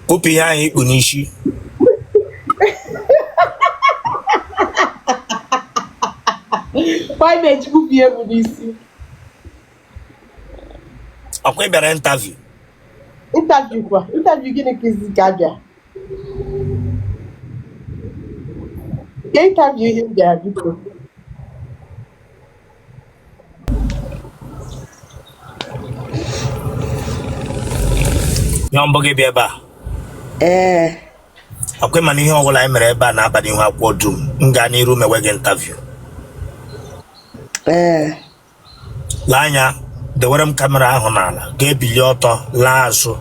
Kpụpụ ihe ahụ i kpu n'isi. Why na-eji kpụpụ ihe bụ n'isi? Ọkwa ị bịara interview? Interview kwa? Interview gịnị ka izi ka abịa? Ke interview ihe m bịara biko? Ihe mbụ gị bịa ebe a? Ee. Ọkwa ị ma na ihe ọbụla anyị mere ebe a na-aba n'ihu akwụkwọ dum. M gaa n'iru mewe gị interview. Ee. Lee anya, dewere m kamera ahụ n'ala, ga-ebili ọtọ laa azụ.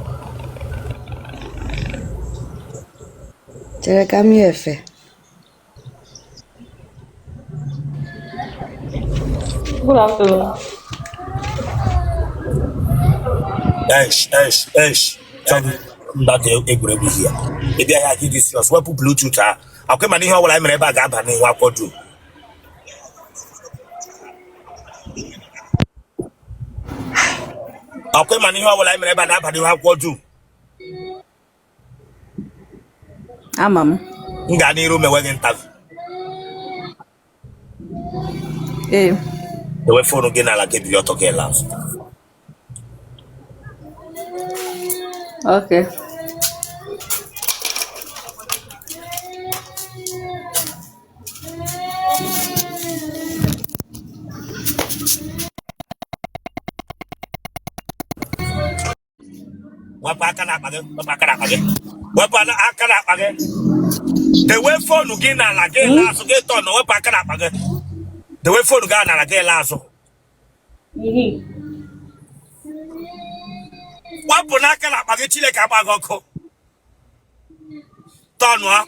Chere ka m yi efe. Good afternoon. Esh, esh, esh. Mgbada egwuregwu ya. Ị bịa ya gị dị serious, wepụ Bluetooth ahụ. Ọkwa ị ma na ihe ọbụla anyị mere ebe a ga-aba n'ihu akwụkwọ dum. Ọkwa ị ma na ihe ọbụla anyị mere ebe a na-aba n'ihu akwụkwọ dum. Ama m. M gaa n'iru mewe gị interview. Ee. Dewe phone gị n'ala, gị bili ọtọ gị laa azụ. Okay. Wepụ aka n'akpa gị, wepụ aka n'akpa gị, wepụ aka n'akpa gị. Dewe phone gị n'ala, gị laa azụ, gị turn, wepụ aka n'akpa gị. Dewe phone gị n'ala, gị laa azụ. Wepụ n'aka n'akpa gị, Chineke agba gị ọkụ. Turnụọ.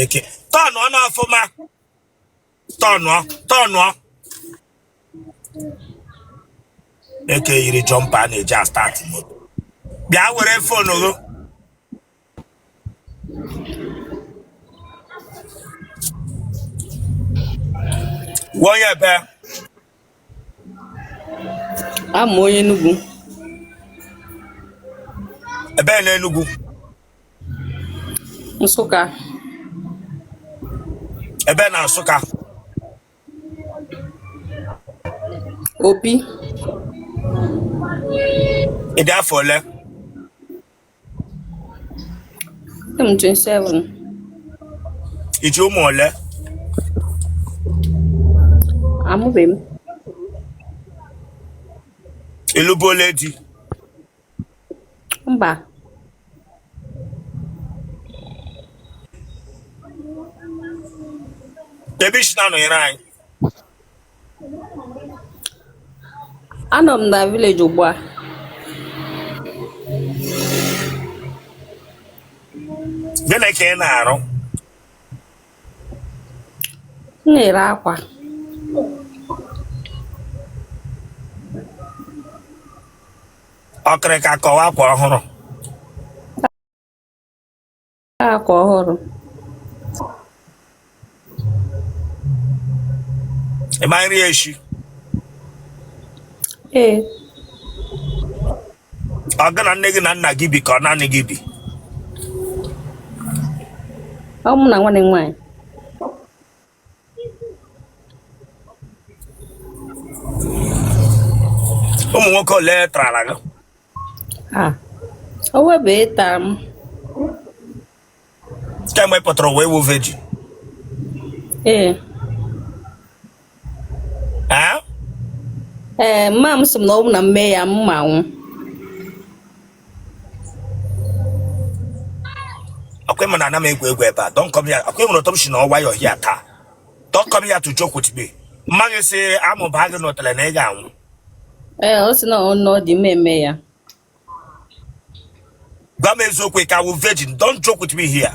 Eke turnụọ n'ọfụma. Turnụọ, turnụọ. Eke yiri jumper a na-eji astart moto. Bịa were phone gị. Gwa onye ebe. Abụ m onye Enugu. Ebe na Enugu? Nsụka. Ebe na Nsụka? Opi. Ị dị afọ ole? Adị m 27. I ji ụmụ ole? Amụbeghị m. Ị lụbuola di? Mba. Ebe i si na-anọnyere anyị? Anọ m na village ugbu a. Gịnị ka ị na-arụ? M na-ere akwa. Ọkịrịka ka ọ wụ akwa ọhụrụ? Akwa ọhụrụ. Ị ma nri eshi? Ee. Ọ gị na nne gị na nna gị bi ka ọ naanị gị bi? Ọ mụ na nwanne m nwaanyị. Ụmụ nwoke ole tarala gị? Ah, o nwebe ịta m. Kemgbe ị pụtara ụwa ị wụ virgin? Ee. Ee? Ee, mma m sị m na ọ bụ na m mee ya m ma nwụ. Ọkwa ị ma na ana m egwu egwu ebe a. Don't come here. Ọkwa ị hụrụ otu m si nọ nwayọọ here taa. Don't come here to joke with me. Mma gị sị amụba gị n'otele na ị ga-anwụ. Ee, ọ sị na ọ nọ dị m eme ya. Gwa m eziokwu, ị ka wụ virgin? Don't joke with me here.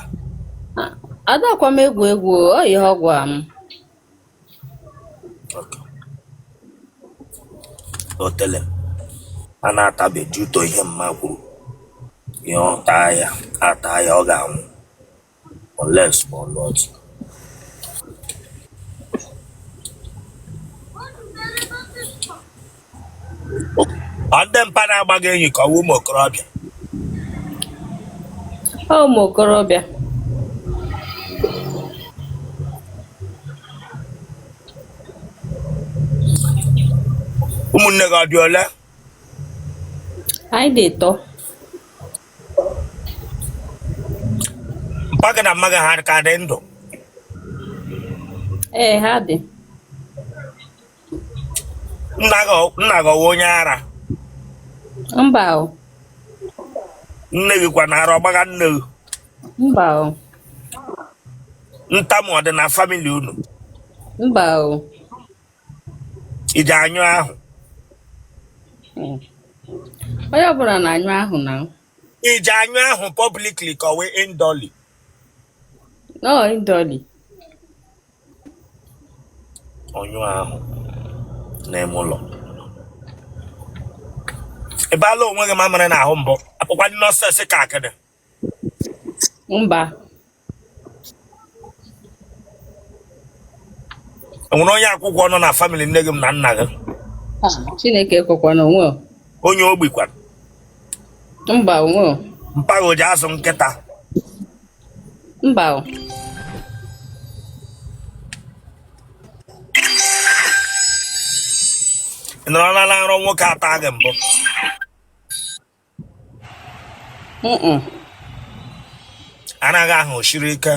Adakwa m egwu egwu, ọ ihe ọ gwa m. Otele a na-atabe due to ihe mma kwuru ihe ọ taa ya ata ya ọ ga-anwụ unless ma ọ lụọ di. Ọ ndị mpa na-agba gị enyi ka ọ wụ ụmụ okorobịa? Ọ ụmụ okorobịa. Ụmụnne gị ọ dị ole? Anyị dị ịtọ. Mpa gị na mma gị ha ka dị ndụ? Ee, ha dị. Nna gị ọ wụ onye ara? Mba o. Nne gị kwa na ara ọ gbaga nne gị? Mba o. Ntamu ọ dị na family unu? Mba o. I ji anyụ ahụ? Onye ọbụla na-anyụ ahụ na. I ji anyụ ahụ publicly ka ọ wụ indoorly? No, indoorly. Ọnyụ ahụ n'ime ụlọ. Ị baala onwe gị mamịrị n'ahụ mbụ? Akpụkwa nonsense ka akịdị. Mba. Enwere onye akwụkwọ nọ na family nne gị na nna gị? Chineke ekwekwana, onwe. Onye ogbi kwa? Mba, onwe. Mpa gị o ji azụ nkịta? Mba. Ị nọrọla na nrọ nwoke ata gị mbụ? Ara gị ahụ siri ike?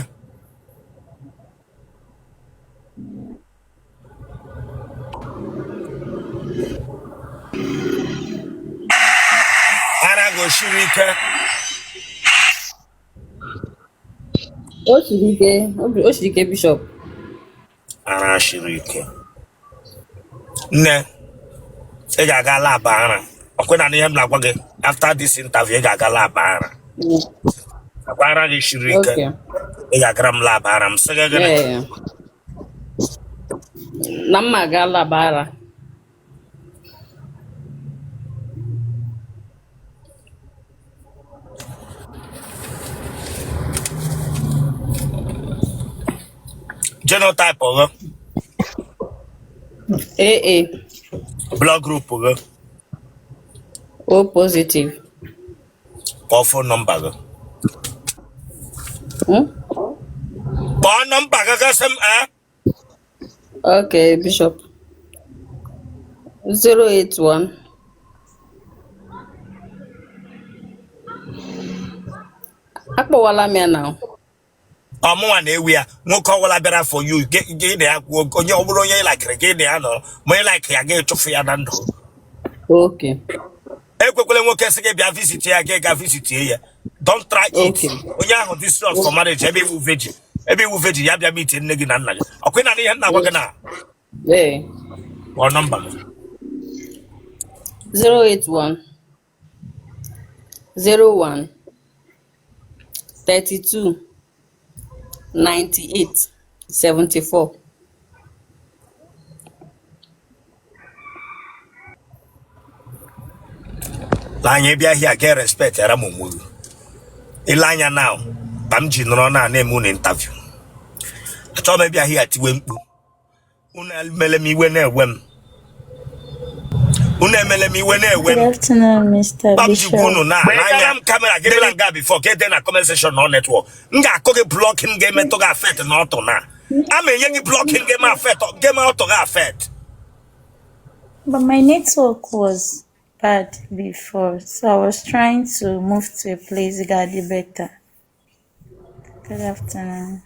Ara gị o siri ike? O siri ike, o siri ike, Bishop. Ara siri ike. Nne, ị ga-aga lab ara. Ọkwa na ihe m na-agwa gị, after this interview ị ga-aga lab ara. Akwa ara gị siri ike. Ị ga-agara m lab ara m sị gị gịnị? Na m aga lab ara. Genotype gị? AA. Blood group gị? O positive. Kpọọ phone number gị. Kpọọ nọmba gị gasị m. Okay, Bishop. 081 akpọwala m ya na. Ọ mụnwa na-ewu ya. Nwoke ọbụla bịara for you, gị na ya kwuo. Onye ọ bụrụ onye ị likeri, gị na ya nọrọ. Ma ị like ya, gị chụfụ ya na ndụ. Okay. Ekwekwele nwoke sị gị bịa visit ya, gị ga visit ya. Don't try it. Okay. Onye ahụ dị serious for marriage, ebe ị wụ virgin, ebe ị wụ virgin, ya bịa meet nne gị na nna gị. Ọkwa ị na ihe m na-agwa gị na? Ee. Kpọọ nọmba gị. 081 01 32 98 74. Lee anya, bịa here get respect ara m onwe gị. Ile anya now ka m ji nọrọ na na-eme unu interview. Achọghị m ịbịa here tiwe mkpu. Unu emele m iwe na-ewe m. Unu emele m iwe na-ewe Good m. afternoon, Mr. Pam ji gwa Bishop. unu na n'anya m camera gị bịara nga before ka ede na comment section na network. M ga-akụ gị blocking ga-emetụ gị affect na ọtụ na a ma enye gị blocking ga-eme affect, ga-eme ọtụ gị affect. But my network was bad before, so I was trying to move to a place that is better. Good afternoon.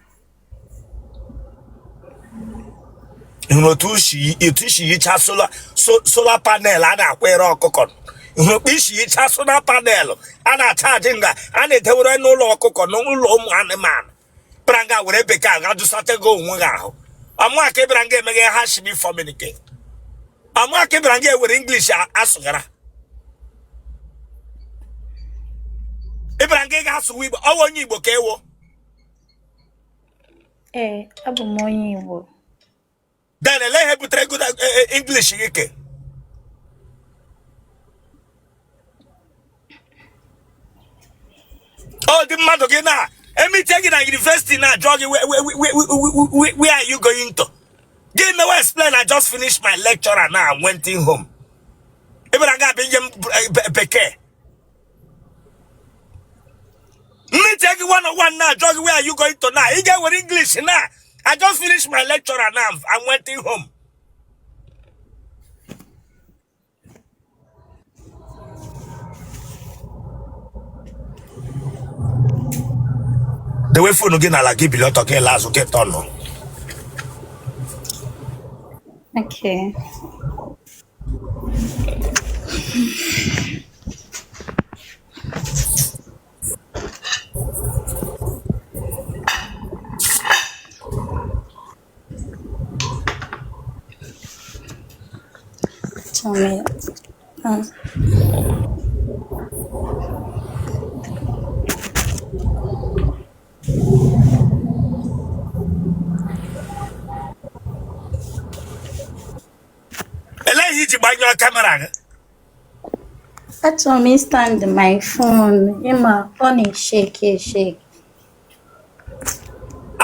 Ị hụrụ otu isi yicha solar panel a na-akwere ọkụkọ? Ị hụrụ otu isi yicha solar panel a na-achaji nga a na-edewere n'ụlọ ọkụkọ, n'ụlọ ụmụ anụmanụ? Bịara nga were bekee aga dụsatago onwe gị ahụ. Ọmụaka ịbịara nga emeghe ha shibi fọminike. Ọmụaka ịbịara nga ewere English asụgara. Ịbịara nga ị ga-asụwa Igbo. Ọwa onye Igbo ka ewo? Ee, abụ m onye Igbo. Then ele ihe butere good English gị ke? Ọ dị mmadụ gị na emite gị na university na ajụọ gị, "Where are you going to?" Gị mewe explain, "I just finished my lecture and now I'm went home." Ị bịara nga abịa inye m bekee. Meet gị one on one now, jụọ gị where are you going to now? Ị ga-ewere English now. I just finished my lecture and now I'm waiting home. Dewe phone gị n'ala gị bilie ọtọ gị laa azụ gị tọnụ. Okay. Tell me. Elee ihe iji gbanyụọ camera gị? Achọrọ m stand my phone ịma ọ na-eshake eshake.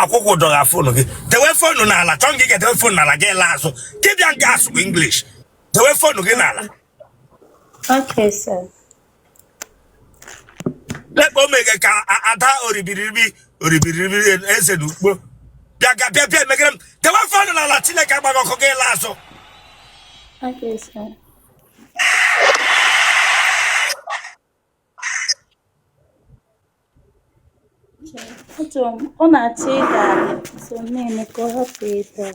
Akwụkwọ dọga phone gị. Dewe phone n'ala, chọọ gị ga-edewe phone n'ala gị laa azụ. Gị bịa nga asụ English. Dewe phone gị n'ala. Okay, sir. Lekpa o mege ka ada oribiribi oribiribi eze na ukpo. Bịa ga bịa bịa emegere m. Dewe phone n'ala Chineke agbaghị ọkụ gị laa azụ. Okay, sir. Achọrọ m ọ na-achọ ịda so m na-eme ka ọ hapụ ịda.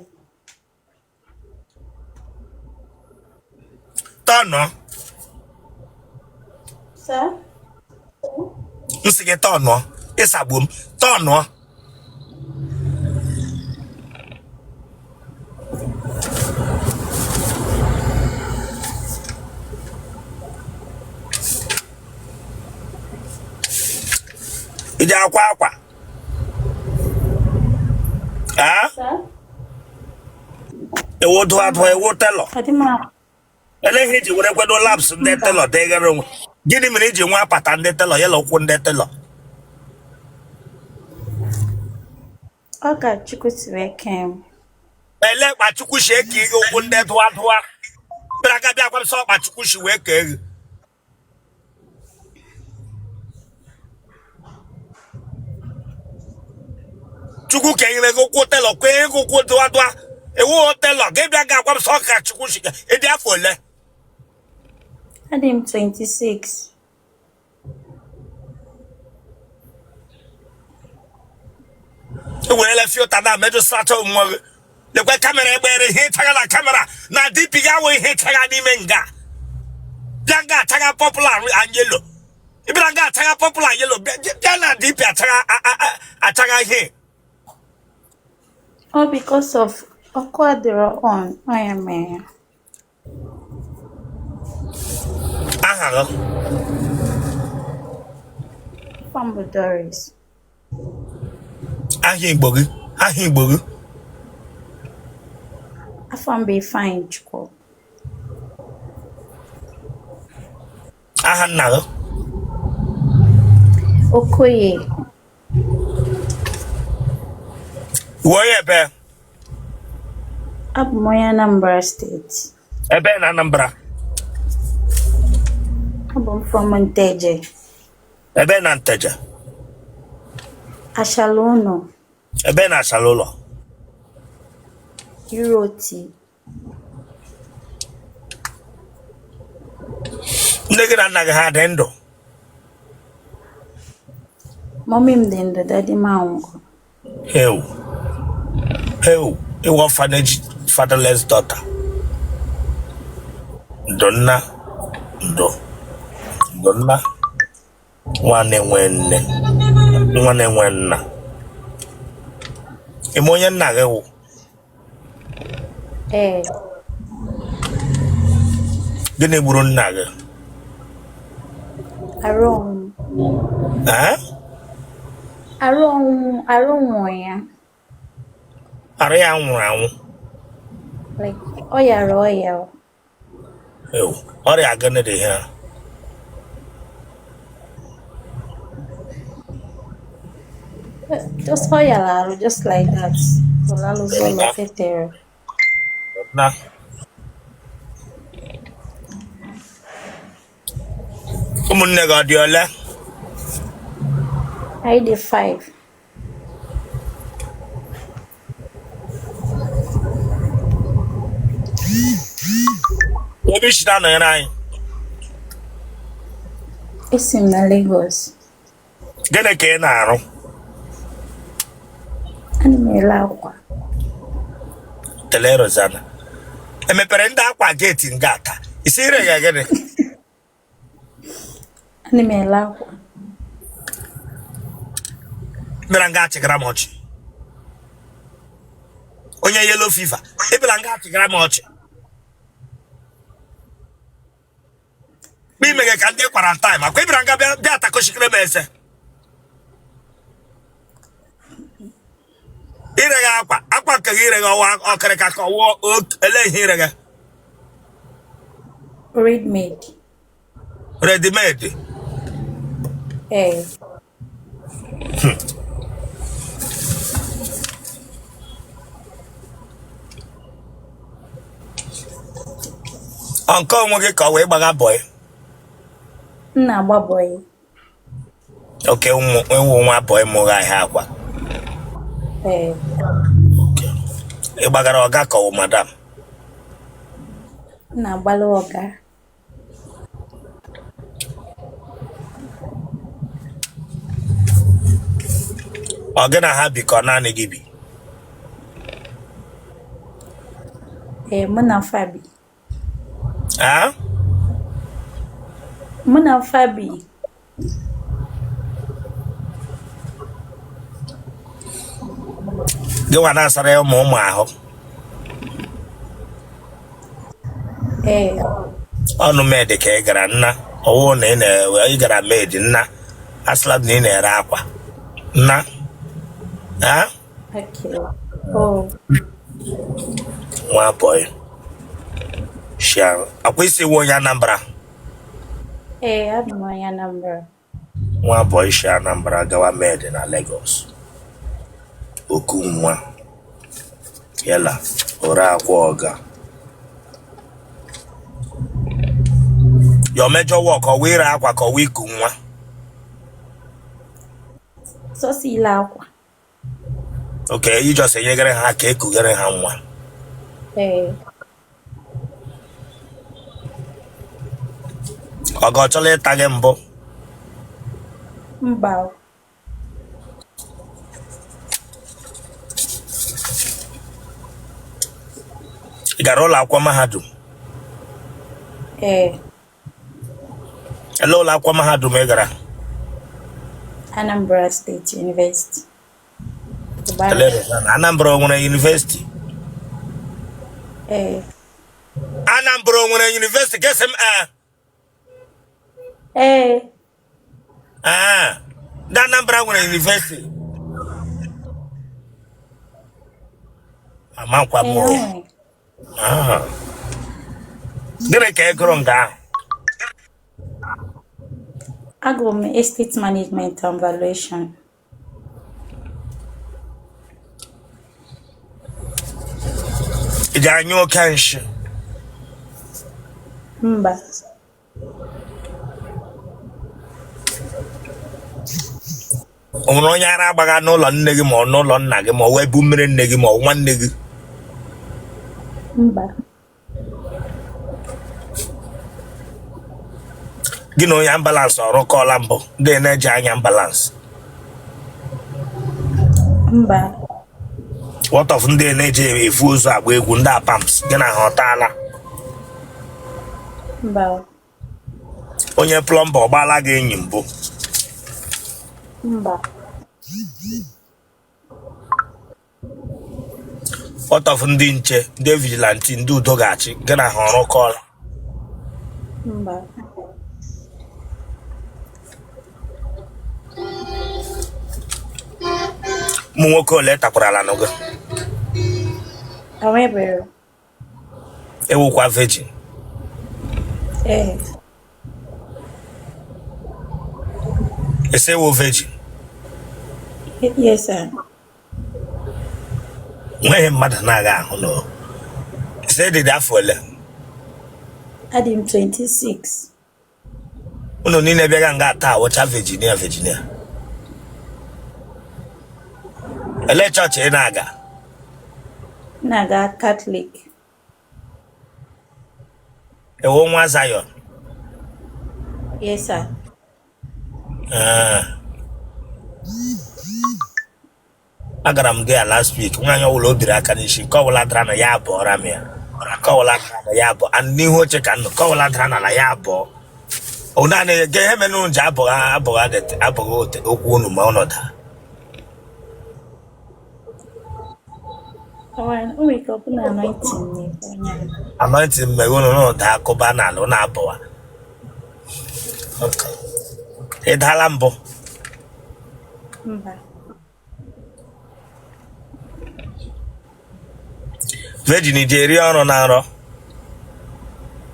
Tọnụ. Sir? M sị gị tọnụọ. Ịsagbuo m. Tọnụọ. Iji akwa akwa. Ah? Sir? Ewo dụ adụ ewo tailor. Ọ dị m Ele ihe iji were kwedo laps ndị mba. tailor degara onwe. Gịnị mere iji nwa apata ndị tailor yela ụkwụ ndị tailor? Ọ ka Chukwu si wee kee m. Ele kpa Chukwu si eke gị ụkwụ ndị dụa dụa. Bịara ga bịa gwa m sọ ọkpa Chukwu si wee kee gị. Chukwu kenyere gị ụkwụ tailor kee gị ụkwụ dụa dụa. Ewu tailor gị bịa ga gwa m sọ ka Chukwu si kee. Ị dị afọ ole? Adị m 26. E werela filter na mejụ sacha onwe gị. Lekwe camera egbere ihe ịchaga na camera na DP gị awụ ihe ịchaga n'ime nga. Bịa nga achaga purple and yellow. Ị bịara nga achaga purple and yellow bịa na DP achaga achaga ihe. Ọ because of ọkụ adịrọ on, ọ ya mere ya. Aha gị? Afa m bụ Doris. Aha Igbo gị? Aha Igbo gị? Afa m bụ Ifeanyịchukwu. Aha nna gị? Okoye. Wụ onye ebe? Abụ m onye Anambra steeti. Ebe na Anambra? Abụ m from Nteje. Ebe na Nteje? Achala Ụlọ. Ebe na Achala Ụlọ? Uroti. Nne gị na nna gị ha dị ndụ? Mommy m dị ndụ, daddy m anwụgo. Heu heu, ị wụ orphanage fatherless daughter. Ndo nna, ndo ndo nna, nwa na-enwe nne, nwa na-enwe nna. Ị ma onye nna gị wụ? Ee. Gịnị gburu nna gị? Arụ ọnwụ. Ee? Arụ ọnwụ, arụ nwụrụ ya. Arụ ya nwụrụ anwụ. Like, ọ yara ọya. Ew, ọrịa gịnị dị ihe a? Just ọ yara arụ just like that. Ọ lalụzi ụlọ fetere. Na Ụmụnne gị ọ dị ole? Anyị dị 5. Ebe i si na-anọnyere anyị? Esi m na Lagos. Gịnị ka ị na-arụ? Ana m ele akwa. Tele Rosanna. Emepere ndị akwa gate nga taa. Ị sị ire ya gịnị? Ana m ele akwa. Bịara nga achịgara m ọchị. Onye yellow fever. Ị bịara nga achịgara m ọchị. Mgbe imege ka ndị quarantine akwa ị bịara nga bịa bịa atakọchikere m eze. Ireghe akwa akwa nke gị ireghe ọwa ọkịrịka ka ọwụ ele ihe ireghe. Ready made. Ready made. Ee. Ọ nke onwe gị ka ọ wee gbaga bọị? M na-agba bọị. Okay, ị wụ nwa bọị mụgha ahịa akwa. Ee. Ị gbagara ọga ka ọ wụ madam? M na-agbalụ ọga. Ọ gị na ha bi ka ọ naanị gị bi? Ee, mụ na fa bi. Ah? Mụ na fa bi. Gị nwa na-asara ya ụmụ ụmụ ahụ? Ee. Ọnụ maid ka ị gara nna ọwụ na ị na- ị gara maid nna asịla m na ị na-ere akwa nna ha. Okay. Oh. Nwa boy shia akwa ị sị ị wụ onye Anambra. Ee, abụ m onye Anambra. Nwa boy shi Anambra gawa maid na Lagos. Oku nwa yala ore akwa ọga. Your major work ọ wụ ire akwa ka ọ wụ iku nwa? Sọsọ ile akwa. Okay, you just enyegere ha aka ekugere ha nwa. Ee. Ọga ọ chọrọ ịta gị mbụ? Mba. Ị gara ụlọ akwụkwọ mahadum? Ee. Ele ụlọ akwụkwọ mahadum ị gara? Anambra State University. Anambra o nwere university? Ee. Anambra o nwere university? Gị sị m ee. Ee. Ee. Ndị Anambra nwere university. Amakwa m. Ee. Ah. Gịnị ka ị gụrụ nga ahụ? Agụrụ m Estate Management and Valuation. Ị ji anyụ oke nshị? Mba. O nwere onye ara agbagha n'ụlọ nne gị ma ọ n'ụlọ nna gị ma ọ wee bụ mmiri nne gị ma ọ nwanne gị? Mba. Gị na onye ambulance ọ rụkọọla mbụ, ndị na-eji anya ambulance? Mba. What of ndị na-eji efu ozu agba egwu, ndị apams, gị na ha ọ taala? Mba. Onye plumber ọ gbaala gị enyi mbụ? Mba. What of ndị nche, ndị vigilante, ndị udo ga-achị, gị na ha ọ rụkọọla? Mba. Ụmụ nwoke ole takwarala nụ gị? Enwebere. Ị wụkwa virgin? Ee. Ị sị ị wụ virgin? Yes, sir. Nweghị mmadụ na-aga ahụ na ị sị ị dị afọ ole? Adị m 26. Unu niile bịaga nga taa wụcha Virginia Virginia. Ele chọọchị ị na-aga? M na-aga Katọlik. Ị wụ nwa Zion? Yes, sir. Ee. Agara m there last week. Nwaanyị ọbụla o biri aka n'isi, nke ọbụla dara na ya abụọra m ya. Nke ọbụla dara na ya abụọ. And n'ihu oche ka m nọ, nke ọbụla dara n'ala ya abụọ. Ọ naanị ga ihe mere unu ji abụghị abụghị abụghị okwu unu ma unu daa. O nwere ike ọ bụ na anointing na-ekwu onye ahụ. Anointing mere unu unu daa kụba n'ala unu abụwa. Ị daala mbụ? Mba. Virgin ji eri ọrụ na nrọ?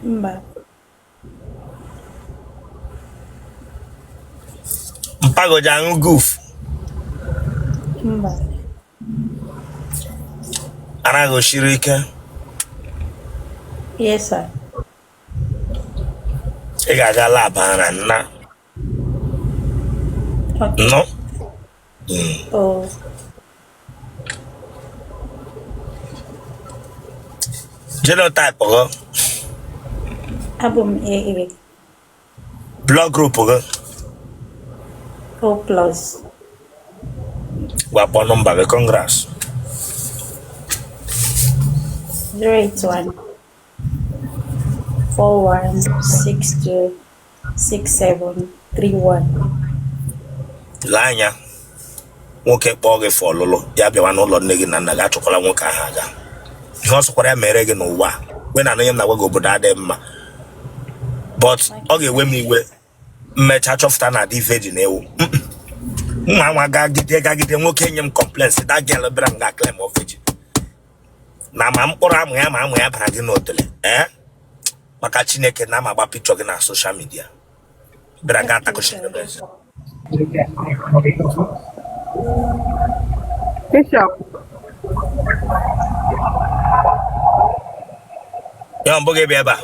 Mba. Mpa gị o ji aṅụ guf? Mba. Ara gị o shiri ike? Yes, sir. Ị ga-aga lab ara nna. Okay. Nọ. Oh. Genotype gị? Abụ m AA. Blood group gị? O plus. Gwa kpọọ nọmba gị, congrats. 081 41 62 67 31. Lee anya, nwoke kpọọ gị for ọlụlụ, ya bịawa n'ụlọ nne gị na nna gị, achọkwala nwoke ahụ aga. Ihe ọ sọkwara ya mere gị n'ụwa kwe na onye m na-agwa gị, obodo adịghị mma, but ọ ga-ewe m iwe mmecha chọpụta na dị virgin ewu nwa nwa gagide gagide nwoke nye m complaint sị that girl bịara nga claim of virgin na ma mkpụrụ amụ ya ma amụ ya bara gị n'otele ee maka Chineke na ama agba picture gị na social media bịara nga atakụchiri m eze. Bishop. Ya mbụ gị bịa ebe a.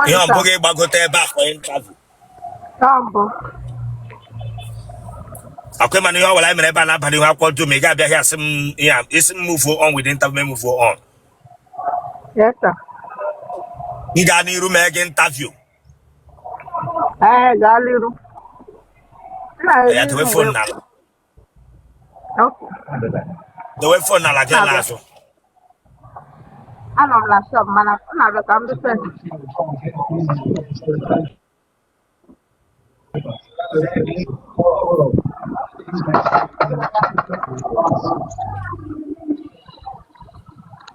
Ihe ọ mbụ gị gbagote ebe a for interview? Akwa mana ihe ọ bụla anyị mere ebe a n'abalị ihu akwụkwọ dum ị ga-abịa here asị m ya ị sị m move on with the interview, move on. Yes, sir. M gaa n'iru mee gị interview? Ee, gaa n'iru. Ya dewe phone n'ala. Dewe phone n'ala gị n'azụ. Anọ m na shop mana ọ na-abịa ka m dịfe.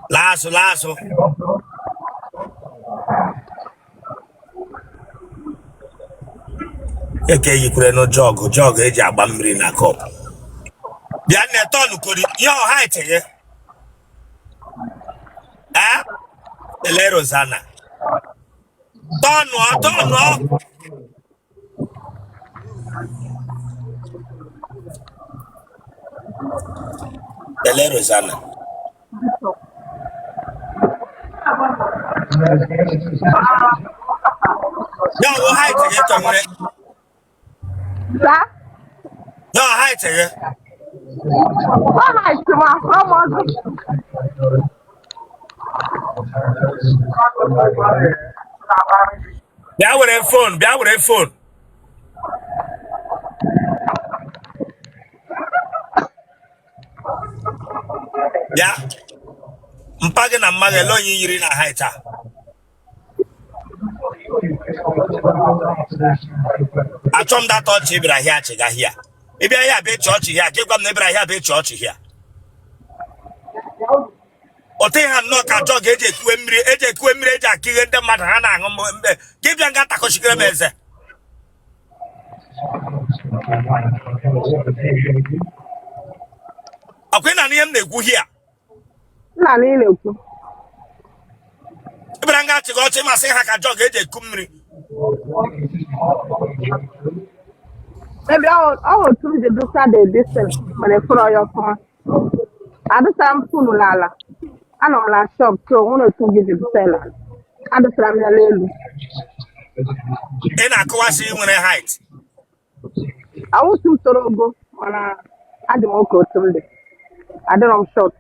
Laa azụ, laa azụ. Eke yikwere nụ jug jug eji agba mmiri na cup. Bịa nne, tọn kori ihe ọha ite gị. Ee, ele Rosanna. Tọnụọ, tọnụọ. Ele Rosanna. Ya ọ height gị ka nwere? Sir? Ya ọ height gị? Ọ height m afọ m ọzọ. Bịa were phone, bịa were phone. Bịa. Mpa gị na mma gị, ele onye yiri na height a? Achọ m that ọchị ị bịara here achịga here. Ị bịa here bịa ịchị ọchị here, gị gwa m na ị bịara here bịa ịchị ọchị here. Ọtị ha nnọọ ka jug eji ekuwe mmiri, eji ekuwe mmiri, eji akịghe ndị mmadụ ha na-aṅụ mgbe gị bịa nga takọchikere m eze. Ọkwa ị na-anụ ihe m na-ekwu here? Nna na ị na-ekwu. Ị bịara nga achịga ọchị masị ha ka jug eji eku mmiri. Maybe ọ otu m ji dosa the distance mana efuru ya ọfụma. Adụsa m phone n'ala. Anọ m na shop so nwere otu m ji dosa ya n'ala. Adụsara m ya n'elu. Ị na-akọwasị ị nwere height. Awụsị m toro ogo, mana adị m okay otu m dị. Adịrọ m short,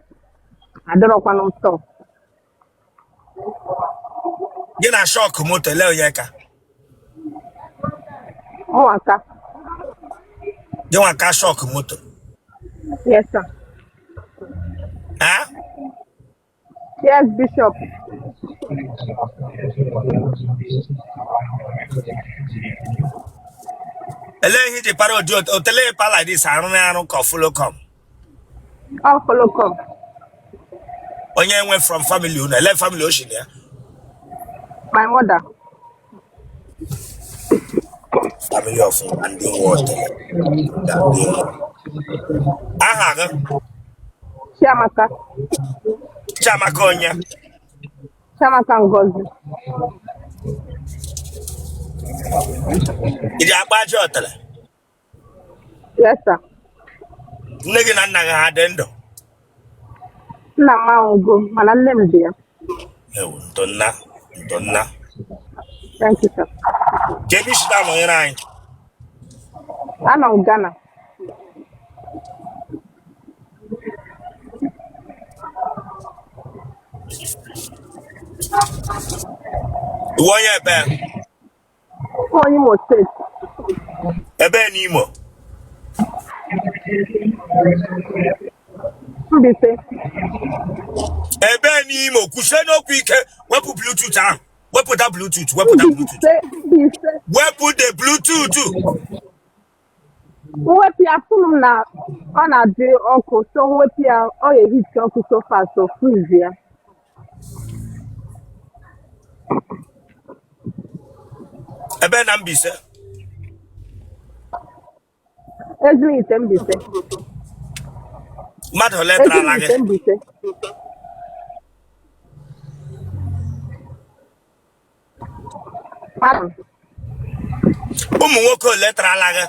adịrọkwanụ m tall. Gị na shock moto, ele onye ka? Mụnwa ka. Gị nwa ka shock moto? Yes, sir. Ha? Yes, Bishop. Elee ihe iji para ụdị otele pa like this arụ arụ ka follow come? Ọ follow come. Onye nwe from family unu, ele family o shi na ya? My mother. Family of ndị nwe otele na ndị nwe. Aha gị? Chiamaka. Chiamaka onye? Chiamaka Ngozi. Ị ji akpa aja otele? Yes, sir. Nne gị na nna gị ha dị ndụ? Nna m anwụgo, mana nne m dị ya. Ewu, ndo nna, ndo nna. Thank you, sir. Ka ebe i si na-anọnyere anyị? Anọ m Ghana. Ị wụ onye ebe? Onye Imo Steeti. Ebe n'Imo? Mbaise. Ebe n'Imo, kwusie n'okwu ike, wepụ Bluetooth ahụ, wepụta Bluetooth, wepụta Bluetooth. Mbaise, Mbaise. Wepụ the Bluetooth. Mwepụ ya, phone m na ọ na-adị ọkụ, so mwepụ ya, ọ ga-ehiti ọkụ so fast, so freeze ya. Ebe na Mbaise? Ezinihitte Mbaise. Mmadụ ole tarala gị? Ezinihitte Mbaise. Madam. Ụmụ nwoke ole tarala gị?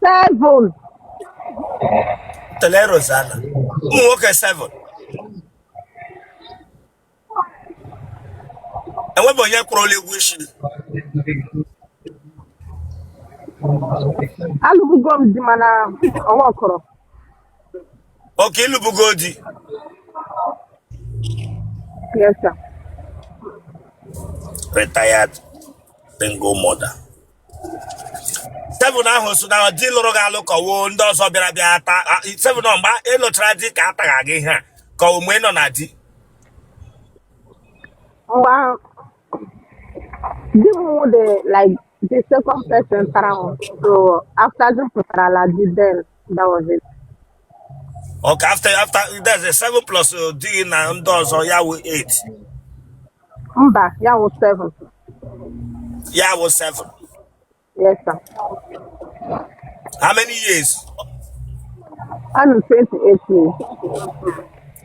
Seven. Tele Rosanna. Ụmụ nwoke 7. Enwebe onye kwụrụla ụgwọ isi? Alụbugo m di, mana ọ workọrọ. Okay, ịlụbugo di? Yes, sir. Retired single mother. Seven ahụ so na di lụrụ gị alụ ka ọ wụ ndị ọzọ bịara bịa ta seven ọ mgbe ị lụchara di ka a taga gị ihe a ka ọ mgbe ị nọ na di? Mgbe ahụ, di m wụ the like the second person tara m, so after di m pụtara la di, then that was it. Okay, after there's a seven plus di gị na ndị ọzọ, ya wụ eight? Mba, ya wụ seven. Ya wụ seven? Yes, sir. How many years? I'm 28 years.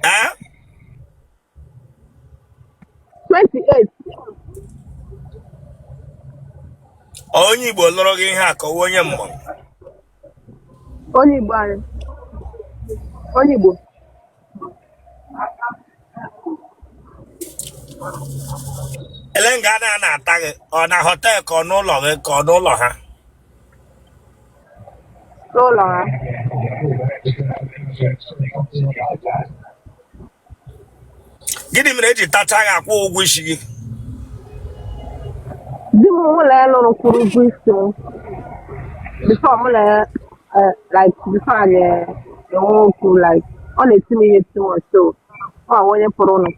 Eh? 28. Onye Igbo lụrụ gị ihe a ka ọ wụ onye mmụọ? Onye Igbo anyị. Onye Igbo. Ele nga a na-ata gị, ọ na hotel ka ọ n'ụlọ gị ka ọ n'ụlọ ha? N'ụlọ ha. Gịnị mere eji tacha gị akwụ ụgwọ isi gị? Di m mụ na ya lụrụ kwụrụ ụgwọ isi m before mụ na ya like before anyị enwe okwu, like ọ na-eti m ihe too much, so ọ wụ onye pụrụ ụlọ.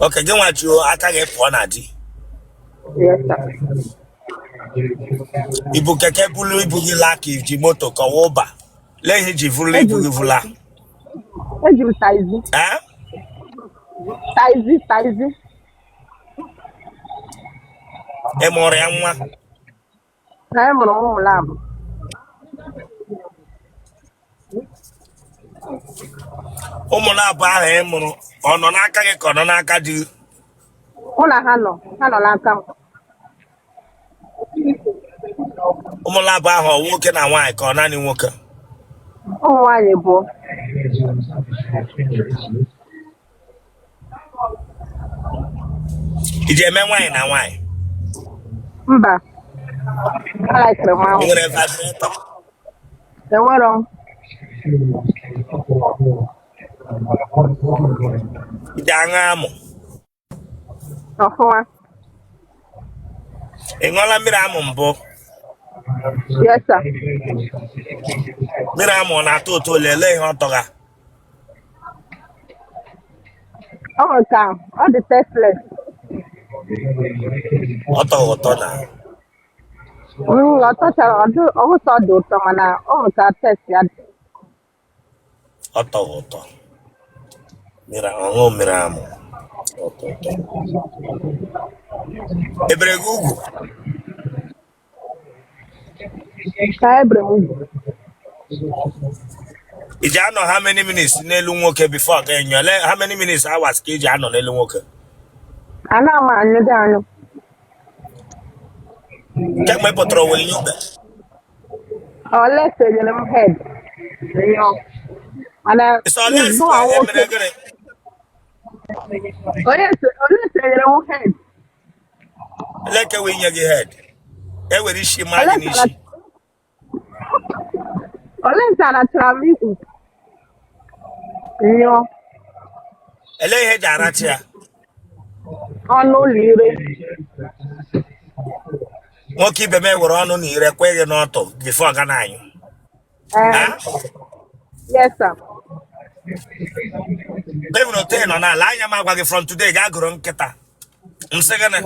Okay, gị nwa ji aka gị pụọ na di? Yes, sir. I bu keke bulu ibu gị laa ka i ji moto ka ọ wụ Uber? Lee ihe iji vụrụ ibu gị vụla. Eji m taxi. Eh? Taxi, taxi. Ị mụrụ ya nwa? Na anyị mụrụ ụmụ labụ. Ụmụ naabọ ahụ ị mụrụ, ọ nọ n'aka gị ka ọ nọ n'aka di gị? Mụ na ha nọ, ha nọ n'aka m. Ụmụ naabọ ahụ, ọ nwoke na nwaanyị ka ọ naanị nwoke? Ụmụ nwaanyị abụọ. Iji eme nwaanyị na nwaanyị? Mba. Alaikere m Ị ahụ. nwere vibrator? Enwero m. Iji aṅụ amụ? Ọfụma. Ị ṅụọla mmiri amụ mbụ? Yes, sir. Mmiri amụ ọ na-atọ ụtọ? Lelee ihe ọ tọga. Ọ nwere ka ọ dị tasteless. Ọ tọghị ụtọ na Ọ tọchara, ọ dị, ọ wụsọ dị ụtọ mana ọ nwere ka taste ya dị. Ọ tọghị ụtọ. Mmiri ọṅụ mmiri amụ ụtọ ụtọ. Ebere gị ugwu? Ka ebere m ugwu. Ị ji anọ how many minutes n'elu nwoke before ga enyo? Ele how many minutes, hours ka ị ji anọ n'elu nwoke? Ana m anyụ dị anyụ. Kemgbe ị pụtara ụwa enyube? Unless enyere m head. Nyụọ. Mana So unless mụnwa nwoke. emere gịnị? Onye unless enyere m head. Eleke wee nye gị head? E were isi maa gị Unless n'isi? Unless anachara m ikpu. Nyụọ. Ele ihe eji arachi ya? Ọnụ ụlọ ire. Nwoke ibe m ewere ọnụ na ire kwe gị n'ọtụ before ga na anyụ? Ee. Ha? Yes, sir. Even otu ị nọ n'ala anya m agwa gị, from today gaa gụrụ nkịta. M sị gịnị?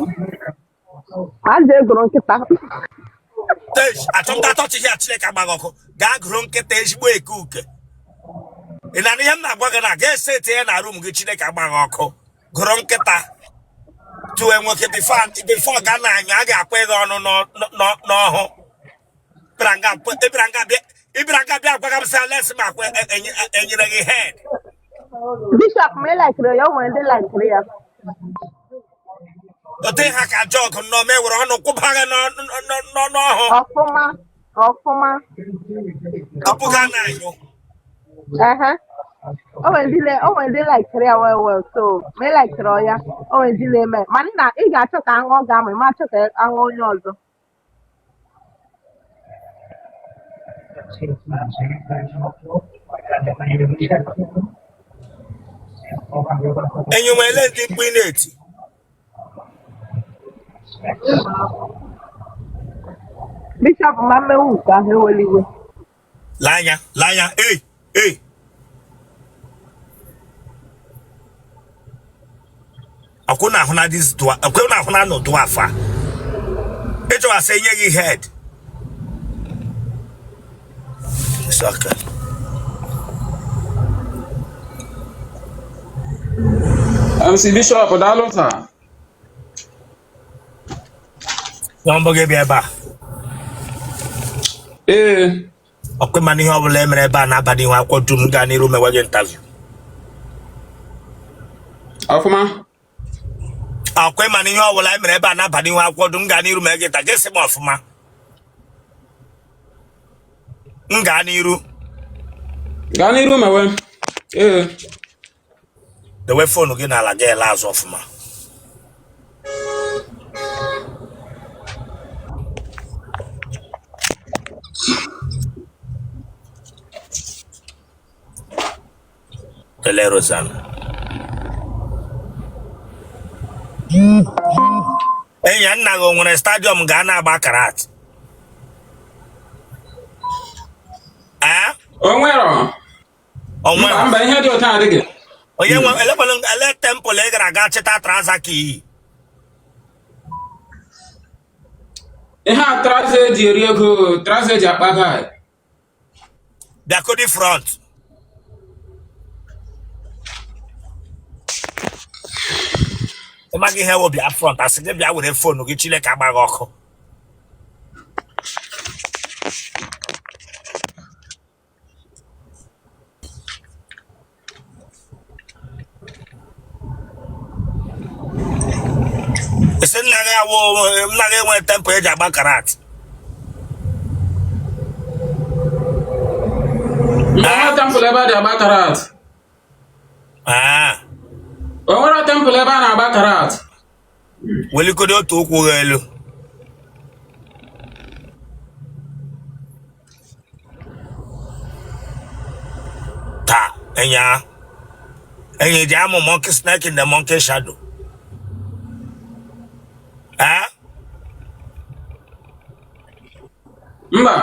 A ji egoro nkịta. Tej, achọmta tọchị ya. Chineke agbaghị ọkụ. Gaa gụrụ nkịta ezigbo eke uke. Ị na ihe m na-agwa gị na ga ese ya na room gị. Chineke agbaghị ọkụ. Gụrụ nkịta tụwe nwoke before ga na anyụ, a ga-akwa gị ọnụ n'ọhụ. Ịbịara nga bịa gwaga m sị unless m akwa enyere gị head. Bishop, ma ị laikiri ya, o nwere ndị laikiri ya. Ote ha ka jọg nnọọ ma ewere ọnụ kwụba gị n'ọhụ Ọfụma. Ọfụma. tupu ga na anyụ. Ehe. O nwere ndị laikiri ya well well, so ma ị laikiri ya, o nwere ndị na-eme. Mana ị ga-achọ ka aṅụ ọ ga-amụ, ị ma achọ ka aṅụ onye ọzọ. Enyi nwere ndị mkpu ị na-eti? Bishop, ma mmenwu nke ahụ ewela iwe. Lee anya, lee anya. Ei ei, akwụ na ahụ na this dwarf, akwụ na ahụ na nọ dwarf a ịchọwasị enye gị head. It's okay. MC Bishop, daalụ sir. Nwa mbọ gị bịa ebe a. Ee. Ọkwa mana ihe ọbụla e mere ebe a na-aba n'ihu akwụkwọ dum gaa n'iru mewe gị interview. Ọfụma. Ọkwa mana ihe ọbụla e mere ebe a na-aba n'ihu akwụkwọ dum gaa n'iru mee gị interview. Gị sị m ọfụma, m gaa n'iru. Gaa n'iru mewe. Ee. Dewe phone gị n'ala, ga ele azụ ọfụma. Tele Rosanna enyi ya, nna gị o nwere stadium ga na-agba karat? Ee? O nwere. O Mba. nwere? Mba, ihe dị otu a adịghị. Onye nwe elekwala ele temple ị gara aga chịta trouser ka iyi? Ihe a trouser eji eri ego, trouser eji akpa guy. Bịakodi front. Ị maghị ihe wụ bịa front? Asị gị bịa were phone gị. Chineke agbaghị ọkụ. Ị sị nna gị awụ nna gị enwe temple eji agba karat? Mba, o nwere temple ebe a dị agba karat. Ah. O nwere temple ebe a na-agba karat. Welikodo otu ụkwụ gị elu. Taa enya enyi ji amụ monkey snake in the monkey shadow. Eh? Mba.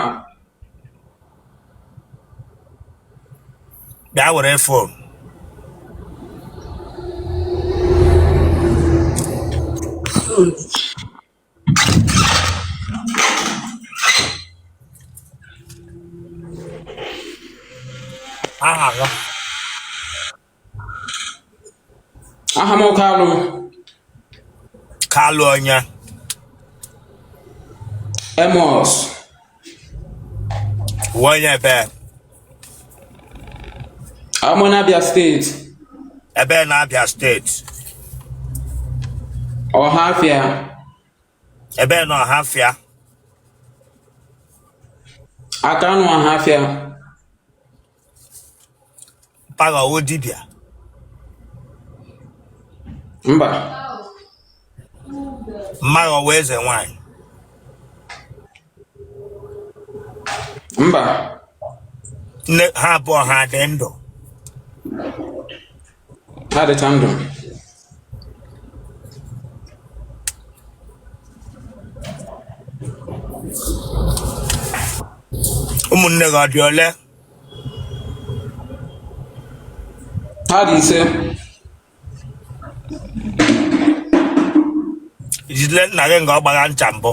Bịa were phone. Aha gị? Aha m Kalụ. Kalụ onye? Emos. Wụ onye ebe? Amụ na Abia steeti. Ebe na Abia steeti? Ọhafịa. Ebe na Ọhafịa? Akanụ Ọhafịa. Mpa gị ọ wụ dibịa? Mba. Mma gị ọ wụ eze nwanyị? Mba. Nne ha abụọ ha dị ndụ? Ha dịcha ndụ. Ụmụnne gị ọ dị ole? Ha dị 5. I jidele nna gị nga ọ gbagha ncha mbụ?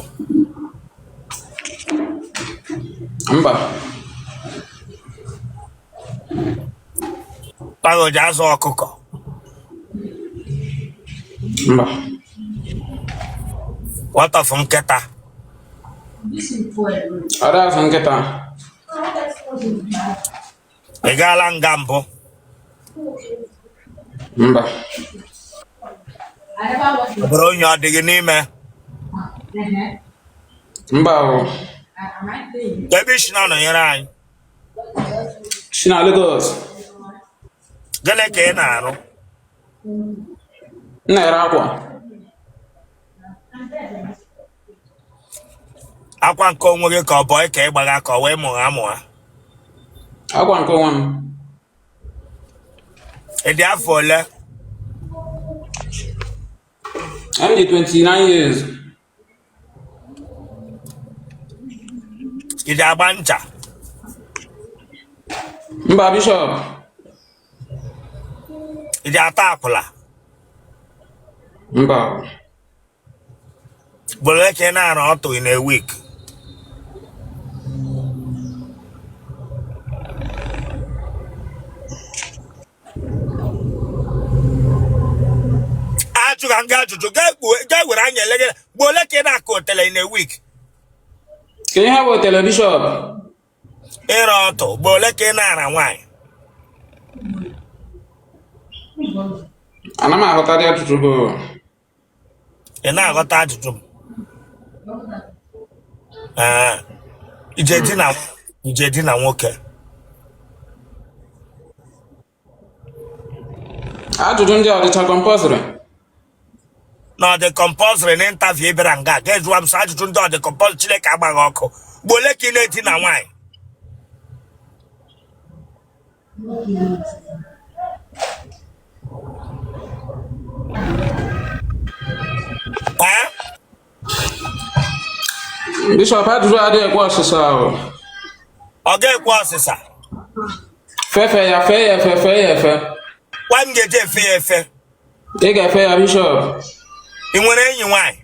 Mba. Mpa gị o ji azụ ọkụkọ? Mba. What of nkịta? Ọ dị azụ nkịta. Ị gaala nga mbụ? Mba. Ọbara onye ọ dị gị n'ime? Mba o. Ebe i si na-anọnyere anyị? Si na Lagos. Gịnị ka ị na-arụ? M na-ere akwa. Akwa nke onwe gị ka ọ bụ ka ị gbagha ka ọ wee mụgha amụgha? Akwa nke onwe m. Ị dị afọ ole? M dị 29 years. Ị ji agba ncha? Mba, Bishop. Ị ji ata akwụla? Mba. Ugboro ole ka ị na-ara ọtụ in a week? Ajụga m gị ajụjụ, gaa were anya elegere. Ugboro ole ka ị na-akụ otele in a week? Ka ihe bụ otele, Bishop? Ịra ọtụ, ugboro ole ka ị na-ara nwaanyị? Ana m aghọtadị ajụjụ gị. Ị na-aghọta ajụjụ m? Ee. Ije dina nwoke? Ajụjụ ndị a ọ dịcha compulsory? Na ọ dị compulsory na interview ị bịara nga ga jụwa m sọ ajụjụ ndị ọ dị compulsory. Chineke agbaghị ọkụ. Ugbo ole ka ị na-edina nwaanyị? Ee? Bishop, ajụjụ adịghị ekwe ọsịsa ahụ. Ọ ga-ekwe ọsịsa. Fefe ya, fee ya efe, fee ya efe. Gwa m ga-eji efe ya efe. Ị ga-efe ya, Bishop. Ị nwere enyi nwaanyị?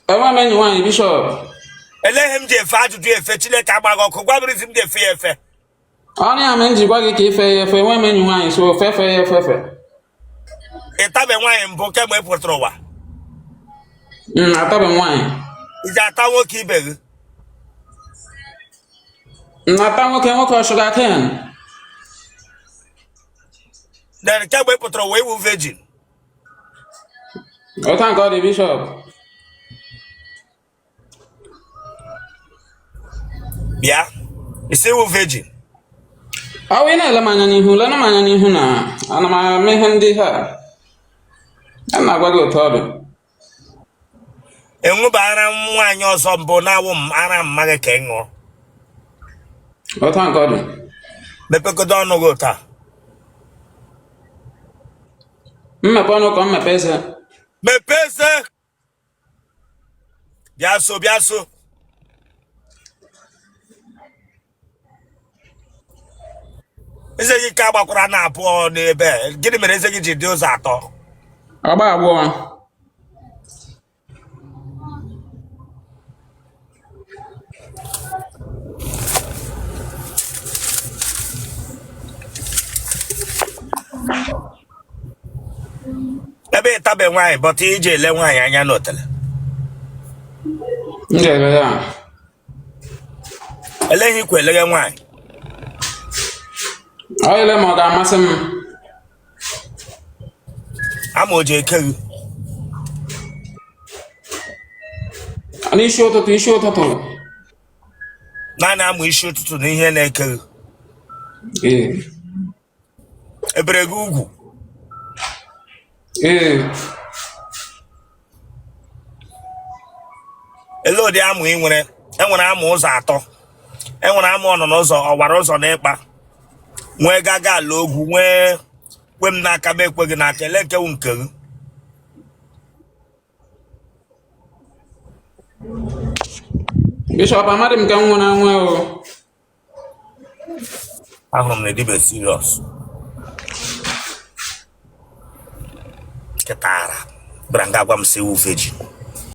Enwe m enyi nwaanyị, Bishop. Elee ihe m ji efe ajụjụ efe? Chineke agbaghị ọkụ. Gwa m reason m ji efe ya efe. Ọnụ ya mere m ji gwa gị ka ife ya efe. Enwe m enyi nwaanyị, so fefe ya efefe. Ị tabe nwaanyị mbụ kemgbe ị pụtara ụwa? Atabe m nwaanyị. Ị ji ata nwoke ibe gị? M na-ata nwoke, nwoke ọ sugar cane. Then kemgbe ị pụtara ụwa, ị wụ virgin? Ụta nke ọ dị, Bishop. Bịa, ị sị ị wụ virgin? Ọ wụ ị na-ele m anya n'ihu, lena m anya n'ihu na ana m eme ihe ndị ha. A na-agwa gị otu ọ dị. Ị ṅụba ara nwaanyị ọzọ mbụ na-awụ m ara mma gị ka ị ṅụọ. Otu a nke ọ dị. Mepegodo ọnụ gị otu a. Mmepe ọnụ ka m mepe eze. Mepee eze. Bịa so, bịa so. Eze gị ka gbakwara na abụọ n'ebe a. Gịnị mere eze gị ji dị ụzọ atọ? Ọgba abụọ. Ebe ị tabe nwaanyị but i ji ele nwaanyị anya n'otele. M ga-eme ya. Ele ihe i kwu eleghe nwaanyị. Ọ ile ma ọ ga-amasị m. Ama o ji eke gị. N'isi ụtụtụ, isi ụtụtụ. Naanị amụ isi ụtụtụ na ihe na-eke gị. Ee. E bere gị ugwu. Ee. Ele ụdị amụ ị nwere? Enwere amụ ụzọ atọ. Enwere amụ ọnọ n'ụzọ, ọwara ụzọ na ịkpa. Nwee gaga ala ogwu, nwee kwe m n'aka m ekwe gị n'aka. Ele nke wụ nke gị? Bishọp, amadị m nke m nwere anwe o. Ahụrụ m na ị dịbe serious. Nkịta ara bịara nga agwa m sị wụ virgin.